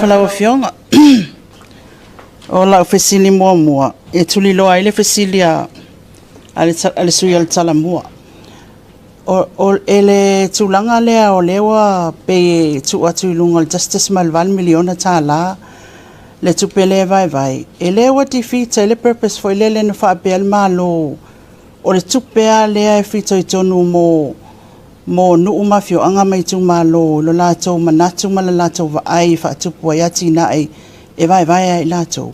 Lau Afioga, o lau fesili muamua, e tuliloa ai le fesili a le sui usufono o le Talamua. O le tulaga lea o lea ua pei e tuu atu i luga o le $1.8 miliona le tupe lea e vaevae, e le ua defeat ai le purpose foi lele na faapea le Malo o le tupe lava lea e fitoitonu mo nuu ma afioaga ma itumalo i lo latou manatu ma le latou vaai e faatupu ai atinae e vaevae lava e i latou?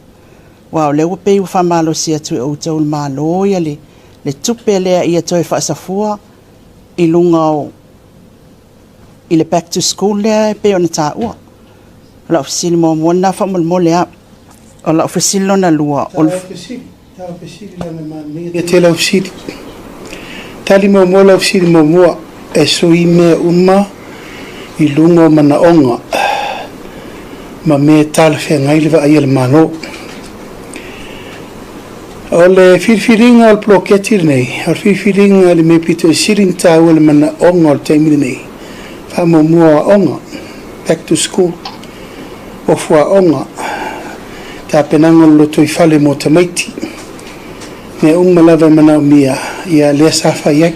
Aua o lea ua pei ua faamalosi atu e outou le Malo le tupe lea ia toe faasafua i luga o i le back to school lea e pei ona taua. O lau fesili muamua lena faamolemole lava. O lau fesili lona lua, o le Ia lau fesili. Tali muamua lau fesili muamua, e sui mea uma i luga o manaoga ma mea e talafeagai le vaaia o le Malo. O le filifiliga o le poloketi lenei, o le filifiliga i le mea pito i sili ona taua le manaoga o le taimi lenei, faamuamua o aoga, back to school, ofu aoga, tapenaga o le lotoifale mo tamaiti, mea uma lava e manaomia, ia lea sa fai ai.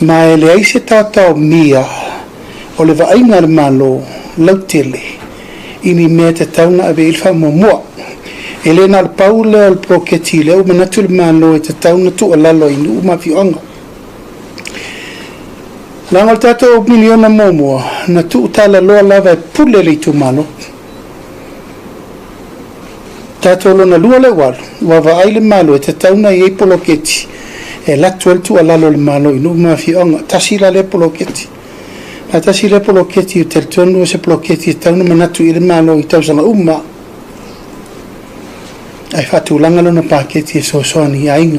Ma e leai se taotaomia o le vaaiga a le Malo lautele i ni mea e tatau ona ave i ai le faamuamua. E le na o le pau lea o le poloketi lea ua manatu le Malo e tatau ona tuualalo i nuu ma afioaga. Leaga o le tatou miliona muamua, na tuutalaloa lava e pule le itumalo. Tatou lona lua lea ua alu, ua vaai le Malo e tatau ona i ai poloketi e alu atu ai le tuualalo a le Malo i nuu ma afioaga. Tasi la lea poloketi. A tasi lea poloketi e talitonu o se poloketi e tatau ona manatu i ai le Malo i tausaga uma, ae faatulaga lona paketi e fesoasoani i aiga,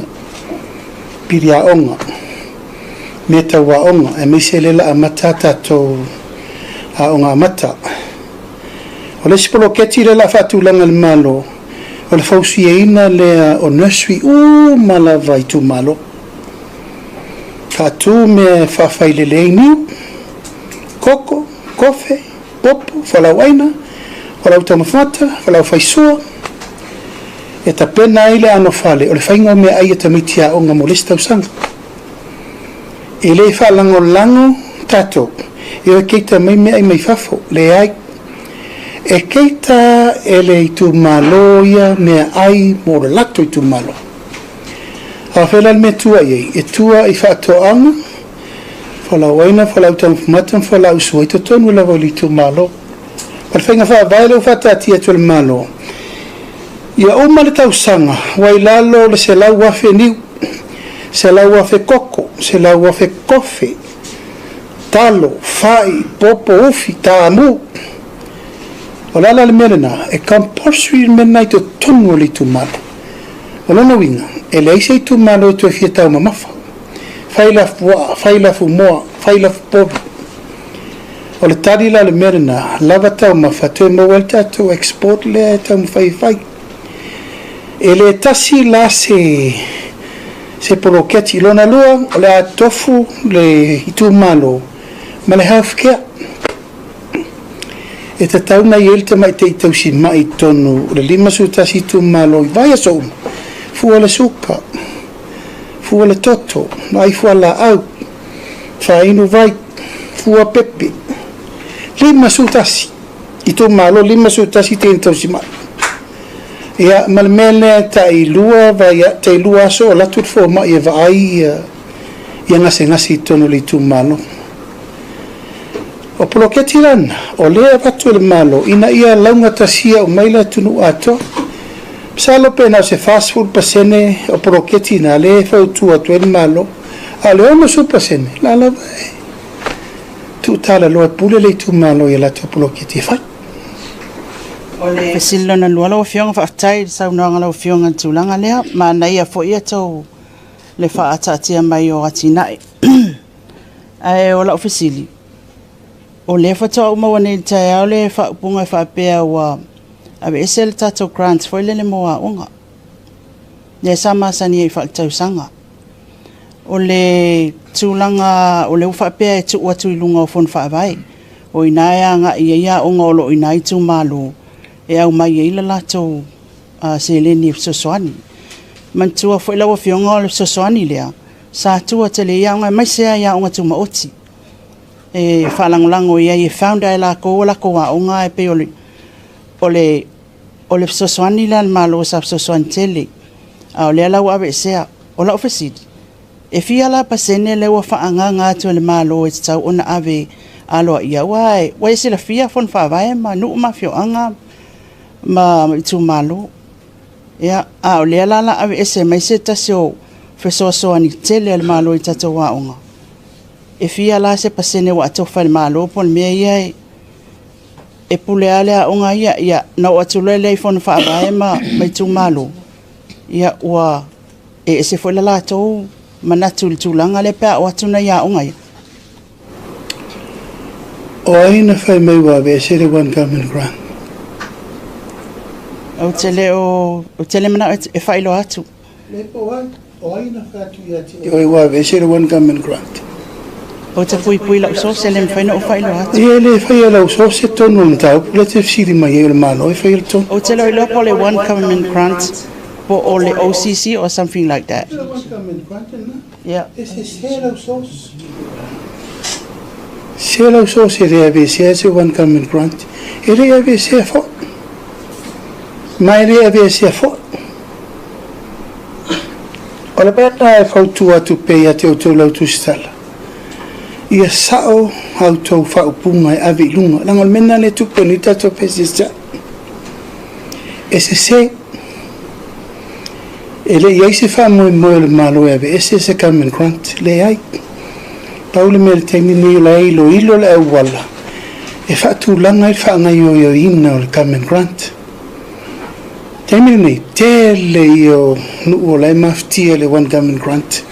pili aoga, mea tau aoga, aemaise lea o le a amata a tatou aoga amata. O le isi poloketi lea o le a faatulaga e le Malo, o le fausiaina lea o nursery uma lava i itumalo. Faatu mea e faafailele ai niu, koko, kofe, popo, fualaauaina, fualaau taumafa, fualaau faisua, e tapena ai le anofale o le faiga o meaai a tamaiti aoga mo le isi tausaga. E le faalagolago tatou e o e keita mai meaai mai fafo, leai. E keita e le itumalo ia meaai mo le latou itumalo. A o fea la le mea e tua i ai? E tua i faatoaga, fualaauaina, fualaau taumafa ma fualaau sua i totonu lava o le itumalo. O le faiga faavae lea ua faataatia atu e le Malo, ia uma le tausaga ua i lalo o le 100,000 niu, 100,000 koko, 100,000 kofe, talo, fai, popo, ufi, taamu. O le ala le mea lena, e compulsory le mea lena i totonu o le itumalo. O lona uiga, e leai se itumalo e toe fia taumamafa. Fai lafuaa, fai lafumoa, fai lafupovi. O le tali la o le mea lena, lava taumafa toe maua ai le tatou export lea e taumafai e fai. E le tasi la se poloketi. Lona lua, o le a tofu le itumalo ma le health care. E tatau ona i ai le tamaitai tausimai i totonu o le 51 itumalo i vaiaso uma, fua le suka, fua le toto, vaai fualaau, faainu vai, fua pepe. 51 itumalo, 51 teine tausimai. Ia, ma le mea lea tai lua, tai lua aso o alu atu le fomai e vaai ia gasegase i totonu o le itumalo. O poloketi lana, o lea e avatu e le Malo ina ia laugatasia uma ai le atunuu atoa. Masalo pe na o se 40% o poloketi na lea e fautua atu ai le Malo, a o le 60% la lava e tuutalaloa e pule le itumalo i a latou poloketi e fai. O le fesili lona lua lau Afioga, faafetai i le saunoaga a lau Afioga i le tulaga lea. Manaia foi tou le faataatia mai o atinae. Ae o lau fesili, o lea faatoa ou maua nei i le taeao le faaupuga e faapea ua aveese le tatou grant foi lele mo aoga, lea sa masani ai faaletausaga. O le tulaga o lea ua faapea e tuu atu i luga o fono faavae. O i ina e agai ai aoga o lo o i ina itumalo e aumai ai le latou seleni e fesoasoani. Manatua foi lau Afioga o le fesoasoani lea sa tua tele i ai aoga, aemaise lava i aoga tumaoti e faalagolago i ai e founder e latou a latou aoga, ae pei o le fesoasoani lea a le Malo sa fesoasoani tele, a o lea la ua aveesea. O lau fesili, e fia la pasene lea ua faaagaaga atu e le Malo e tatau ona ave aloaia? Aua ua e silafia fono faavae ma nuu ma afioaga ma itumalo. Ia, a o lea la o le a aveese mai se tasi o fesoasoani tele a le Malo i tatou aoga, e fia la se pasene ua atofa e le Malo po o le mea ia e pule lava le aoga ia, ia ona oo atu loa lea i fono faavae ma itumalo, ia ua ese foi le latou manatu i le tulaga lea pe a oo atu nai aoga ia. O ai na fai mai ua aveese le One Government Grant? Ou te le o, ou te le manao e faailoa atu. Le po o ai, o ai na fai atu ia te oe ua aveese le One Government Grant? Ou te puipui i lau source, e le mafai ona ou faailoa atu. Ia e le faia e lau source tonu o le mataupu lea e te fesili mai ai o le Malo e faia le tonu. Ou te le o iloa po o le One Government Grant po o le OCC or something like that. Le One Government Grant lena. Yeah. E sese lau source. Se lau source e le aveesea se One Government Grant. E le aveesea foi. Ma e le aveesea foi. O le mea lena e fautua atu pea ia te outou lau tusitala. Ia sao a outou faaupuga e ave i luga. Leaga o le mea lena lea e tupu ai nei tatou feeseeseai. E sese. E le i i ai se faamoemoe o le Malo e aveese se Government Grant. Leai. Pau le mea i le taimi lenei o la e iloilo le auala e faatulaga ai le faagaoioiina o le Government Grant. Taimi lenei, tele ia o nuu o la e mafatia i le One Government Grant.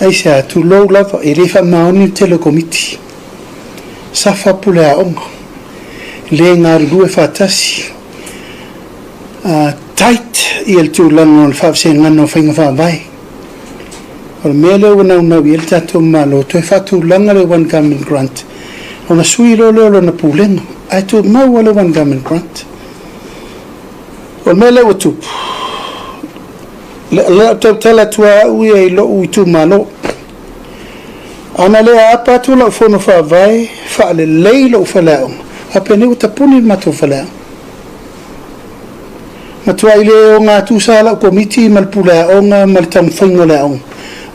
Aisea, tulou lava, e le faamaoni le tele o komiti. Safa pule aoga, le galulue faatasi, tight ia le tulaga o le faavasegaga o faiga faavae. O le mea lea ua naunau i ai le tatou Malo, toe faatulaga le One Government Grant, ona sui loa lea o lona pulega, ae tumau lava le One Government Grant. O le mea lea ua tupu, o le a tautala atu lava au ia i lou itumalo. Ana le aapa atu lau fono faavae, faalelei lou faleaoga, faapenei ua tapuni le matou faleaoga. Matuai le ogatusa lau komiti ma le pule aoga ma le taumafaiga o le aoga.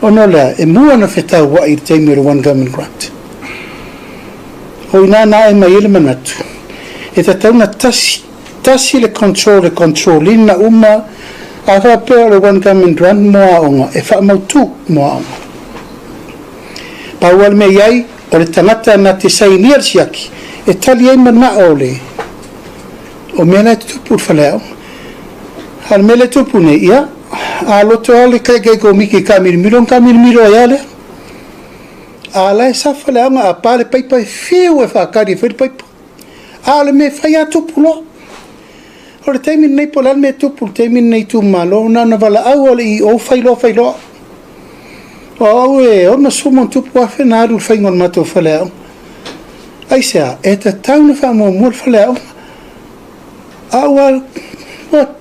Ona o le a, e mua ona fetauai i le taimi o le One Government Grant. O ina na ae mai ai le manatu, e tatau ona tasi, tasi le control e control ina uma a faapea o le One Government Grant mo aoga, e faamautu mo aoga. Pau lava le mea i ai, o le tagata na te sainia le siaki, e tali ai manao o le o mea la e tutupu i le faleaoga. A o le mea lea e tupu nei, ia, a loto lava le taitai komiti i taamilomilo, ona taamilomilo ai lava lea. A la e safa le aoga, a pa le paipa e fiu e faatali e fai le paipa. A o le mea e fai lava tupu loa. O le taimi lenei po o le a le mea e tupu i le taimi lenei i itumalo, na ona valaau lava o le EO fai loa fai loa. O au e $60+ na alu i le faiga o le matou faleaoga. Aisea, e tatau ona faamuamua le faleaoga. A ua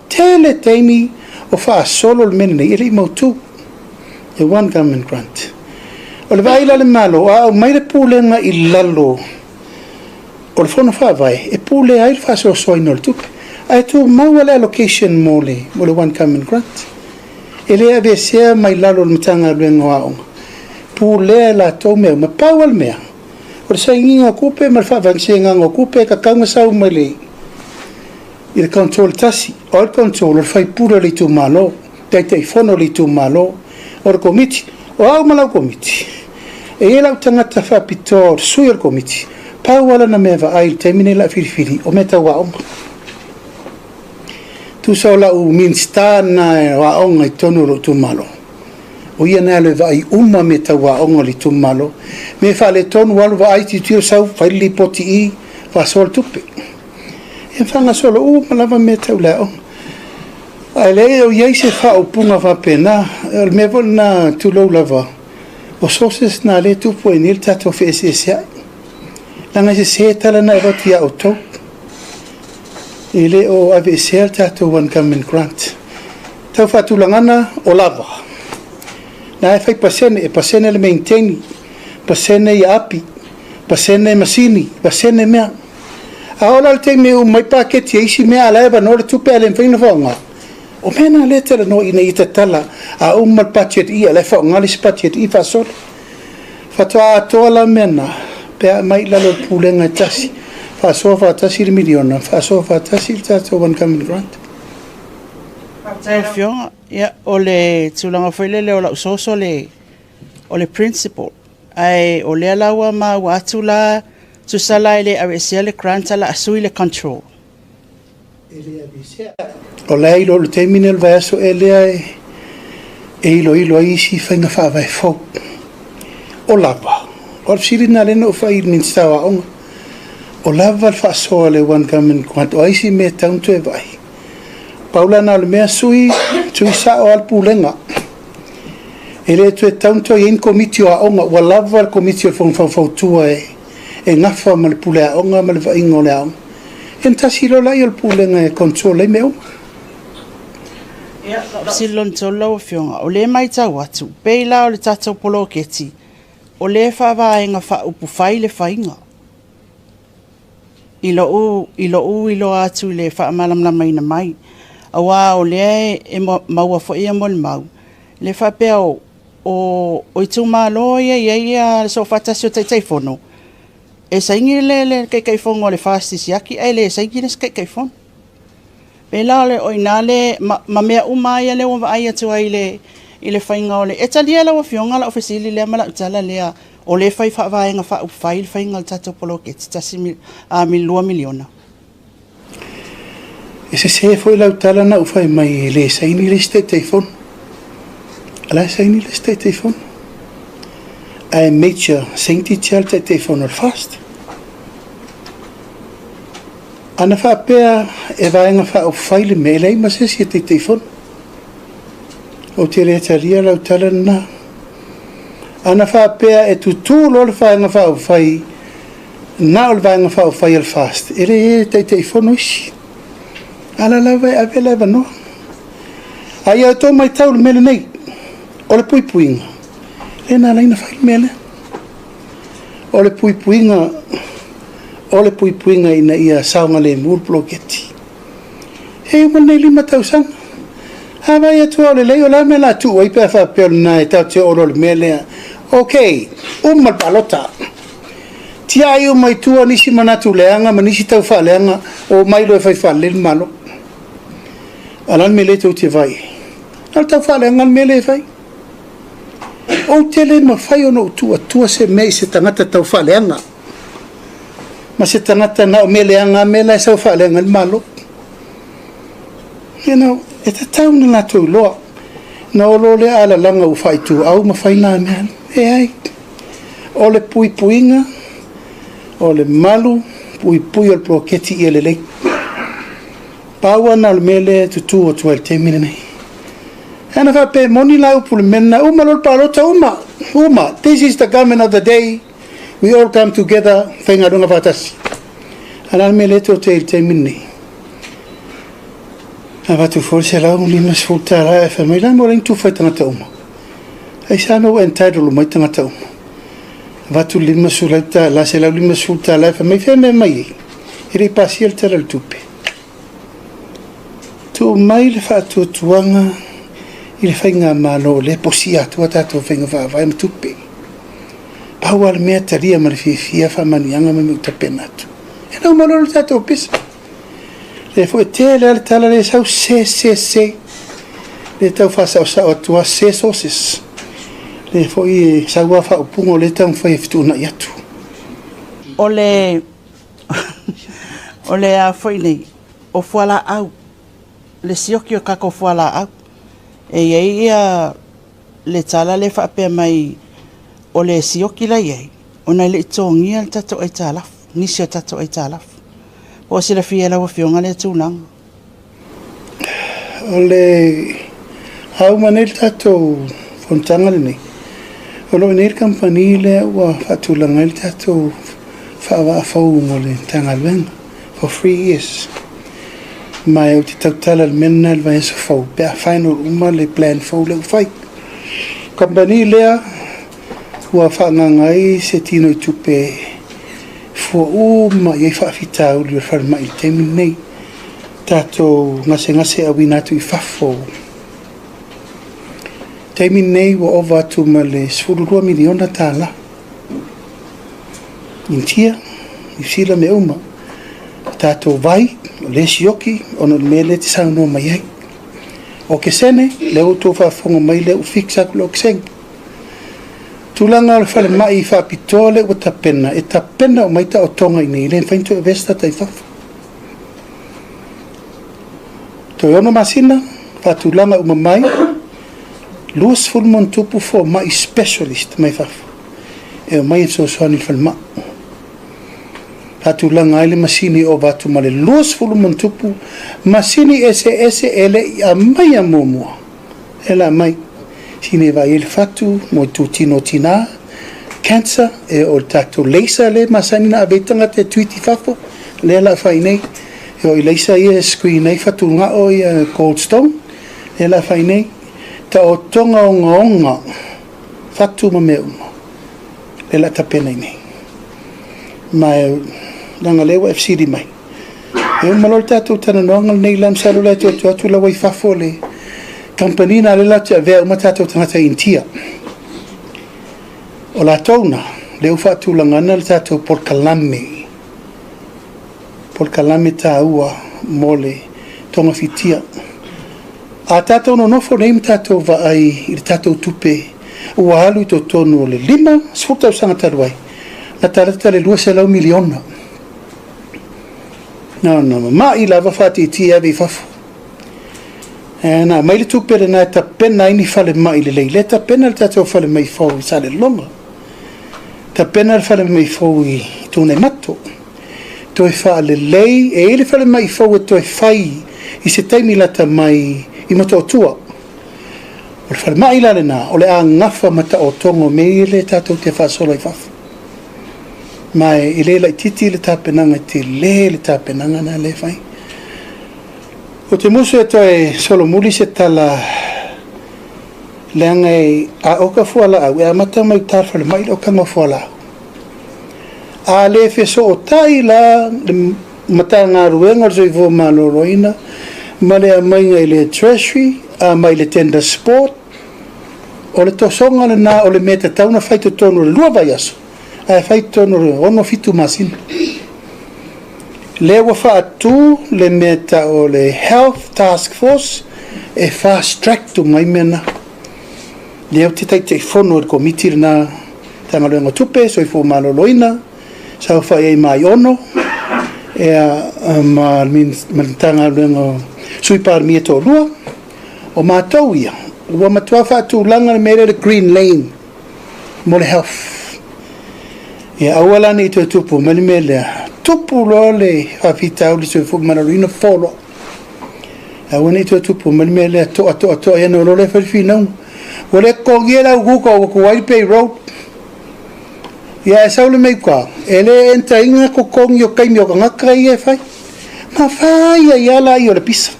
tele taimi o faasolo le mea lenei e le i mautu. The One Government Grant. O le vaai la a le Malo, a aumai le pulega i lalo o le fono faavae e pulea ai le faasoasoaina o le tupe, ae tumau lava le allocation mo le One Government Grant. E le aveesea mai lalo o le Matagaluega o Aoga, pulea e latou mea uma. Pau lava le mea, o le sainiga o tupe ma le faavasegaga o tupe e tatau ona sau mai le i le control tasi. O ai le control? O le faipule o le itumalo, taitaifono o le itumalo, o le komiti. O au ma lau komiti, e i ai lau tagata faapitoa o le sui o le komiti, pau lava lana mea vaai i le taimi lenei o le a filifili, o mea tau aoga. Tusa o lau Minisita lena o aoga i totonu o lou itumalo, o ia na alu e vaai uma mea tau aoga o le itumalo. Mea faaletonu, alu vaai, tilotilo, sau, fai le lipoti i, faasoa le tupe. E faagasolo uma lava mea tau le aoga. Ae leai o i ai se faaupuga faapena. O le mea foi lena, tulou lava, o sources na lea e tupu ai nei le tatou feeseeseai. Leaga e sese tala na e avatu ia outou. E le o aveesea le tatou One Government Grant. Tau faatulagana o lava. Na e fai pasene, e pasene le maintain, pasene i api, pasene masini, pasene mea. A oo la le taimi e uma mai paketi e isi mea a la e avanoa le tupe a le mafai ona faaaoga. O mea na lea e talanoa ina ia tatala a uma le budget i a la e faaaoga le isi budget i faasolo. Faatoa atoa la mea na pe a aumai i lalo o le pulega e tasi, faasoa faatasi le miliona, faasoa faatasi le tatou One Government Grant. Faafetai Afioga. Ia, o le tulaga foi lele o lau soso o le principle. Ae o lea la ua maua atu la, tusa la e le aveesea le grant ae o le a sui le control. E le aveesea. O la e iloa i le taimi lenei o le vaiaso ea lea e iloilo ai isi faiga faavae fou. O lava, o le fesili lena lea na ou fai i le Minisita o Aoga, o lava le faasoa a le One Government Grant, o a isi mea e tatau ona toe vaai? Pau la lena o le mea, sui, sui sao lava le Pulega. E le toe tatau ona toe i ai ni Komiti o Aoga, ua lava le Komiti o le Fono Faufautua e gafa ma le pule aoga ma le vaaiga o le aoga. Ia ona tasi loa lea o le Pulega e control ai mea uma. Ia, fesili lona 3 lau Afioga, o lea e matau atu, pei la o le tatou poloketi, o lea e faavaega faaupufai le faiga. I lou iloa atu i le faamalamalamaina mai, aua o lea e maua foi molimau, lea e faapea o itumalo ia e i ai le soofaatasi o Taitaifono, e saini le Taitaifono o le FAST e siaki ae le saini le isi Taitaifono. E pei la o i ina le, ma mea uma lava ia lea ua vaai atu ai i le faiga o le... E talia lau Afioga lau fesili lea ma lau tala lea, o lea e fai faavaega faaupufai le faiga o le tatou poloketi $1 miliona. E sese foi lau tala na ou fai mai e le saini le isi Taitaifono. O la e saini le isi Taitaifono. Ae major sainiti lava le Taitaifono o le FAST. Ana faapea e vaega faaupufai le mea, e leai ma se isi e Taitaifono. Ou te le talia lau tala lena. Ana faapea e tutū loa le vaega faaupufai, na o le vaega faaupufai a le FAST, e le Taitaifono isi. A la lava e ave le avanoa. A ia outou matau i le mea lenei, o le puipuiga, lea na ala ai ona fai le mea lea. O le puipuiga, o le puipuiga ina ia saogalemu le poloketi. E uma lenei 5 tausaga. A vaai atu lava o lelei, o le a le mea o le a tuu ai pe a faapea o lena e tatou te oo loa i le mea lea. Ok, uma le palota. Tiai uma i tua nisi manatu leaga ma nisi tau faaleaga, o mai loa e fai faalelei le Malo. A o le a le mea lea tou te vaai ai? Na o le tau faaleaga le mea lea e fai. Ou te le mafai ona ou tuu atua se mea i se tagata tau faaleaga ma se tagata na o mea leaga lava mea la e sau faaleaga ai le Malo. You know, e tatau ona latou iloa. Na o loa lea alalaga ua faaituau ma fai na mea. Leai. O le puipuiga, o le malu puipui o le poloketi ia lelei. Pau lava na o le mea lea e tutū atu ai i le taimi lenei. E ana faapea e moni la upu i le mea lena, uma loa le palota, uma, uma. This is the government of the day, we all come together, faigaluega faatasi. A o le a le mea lea e tou te ai i le taimi lenei? Avatu foi le $150 ae fai mai, la mo le tufa i tagata uma. Aisea mea ua entitle uma ai tagata uma? Avatu le $50, $150 ae fai mai, fea mea mai ai? E le i pasia le Tala o le Tupe. Tuu mai le faatuatuaga i le faigamalo o lea e posia atu a tatou faiga faavae ma tupe. Pau lava le mea talia ma le fiafia faamanuiaga ma mea ua tapena atu. E na uma loa le tatou pisa. Lea foi e tele lava le tala lea e sau se se se. Lea e tau faasaosao atu lava se sources. Lea foi e sau lava faaupuga o lea e taumafai e fetuunai atu. O le a foi nei, o fualaau, le sioki o tatou fualaau. E i ai ia le tala lea faapea mai o le sioki la i ai, ona e le i totogia le tatou aitalafu, nisi o tatou aitalafu. Po o silafia e lau Afioga lea tulaga? O le a uma nei le tatou fonotaga lenei, o lo o i inei le kamupani lea ua faatulaga ai le tatou Faavaa fou mo le Matagaluega for 3 years. Ma ou te tautala i le mea lena i le vaiaso fou pe a final uma le plan fou lea ua fai. Kamupani lea ua faaagaaga ai se tino i tupe fua uma i ai faafitauli o le falemai i le taimi lenei. Tatou gasegase auina atu i fafo. Taimi lenei ua ova atu ma le $12 miliona tala. Initia, Niu Sila mea uma. O tatou vai, o lea e sioki ona o le mea lea e te saunoa mai ai. O okesene, lea ua outou faafofoga mai lea ua fix atu le okesene. Tulaga o le falemai faapitoa lea ua tapena, e tapena uma ai taotoga i inei, e le mafai ona toe avea se tagata i fafo. Toe 6 masina, faatulaga uma mai, 20+ fomai specialist mai fafo e omai e fesoasoani i le falemai. Faatulaga ai le masini e ova atu ma le 20+ masini eseese e le i aumaia muamua. E la mai, sini e vaai ai le fatu mo itutino o tina, cancer, e o le tatou laser lea e masani ona ave ai tagata e treat i fafo, lea o le a fai nei. E oo i laser ia e screen ai fatugao ia gallstone, lea o le a fai nei. Taotoga ogaoga, fatu ma mea uma, lea o le a tapena i nei. Ma leaga lea ua e fesili mai. E uma loa le tatou talanoaga lenei la, masalo la e toe atu la ua i fafo le kamupani na lea latou te avea uma tatou tagata i Initia. O latou na, lea ua faatulagana le tatou polokalame, polokalame taua mo le togafitia. A tatou nonofo nei ma tatou vaai i le tatou tupe ua alu i totonu o le 50 tausaga talu ai, na talata le $200 miliona. Na ona mamai lava faatietie ave i fafo. E na aumai le tupe lena e tapena ai ni falemai lelei. Lea e tapena le tatou falemai fou i Salelologa. Tapena le falemai fou i Tuanaimato. Toe faalelei, e i ai le falemai fou e toe fai i se taimi lata mai i Motootua. O le falemai la lena, o le a gafa ma taotoga o mea ia lea tatou te faasolo i fafo. Ma e le laitiiti le tapenaga, e tele le tapenaga na lea e fai. Ou te musu e toe solomuli se tala leaga e a oka fualaau, e amata mai uta i le falemai le okaga o fualaau. A le fesootai la le Matagaluega o le Soifua Maloloina ma le aumaiga i le Treasury mai le Tenders Board, o le tosoga lena o le mea e tatau ona fai i totonu o le 2 vaiaso, ae fai i totonu o le 6, 7 masina. Lea ua faatu le mea e tau o le Health Task Force e fast track uma ai mea na. Lea ou te Taitaifono i le komiti lena, Matagaluega o Tupe, Soifua Maloloina, saofai ai ma Aiono, ma le Matagaluega o Sui Palemia toalua. O matou ia, ua matua faatulaga le mea lea le green lane mo le health. Ia aua la ne i toe tupu mai le mea lea. Tupu loa le faafitauli soifua maloloina fofo loa. Aua ne i toe tupu mai le mea lea to'a to'a to'a ia ona o loa lea fai le finauga. Ua le totogia le au Google ua tuai le payroll. Ia ae sau le mea i uta, e le enter ina totogi o taimi o tagata ia e fai. Na fai ai lava laia o le pisa.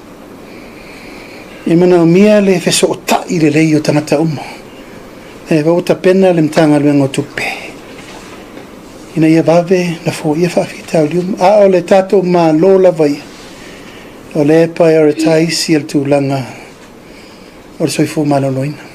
E manaomia le fesootai lelei o tagata uma. E ua tapena le Matagaluega o Tupe ina ia vave na foia faafitauli uma. A o le tatou Malo lava ia, o lea e prioritize le tulaga o le soifua maloloina.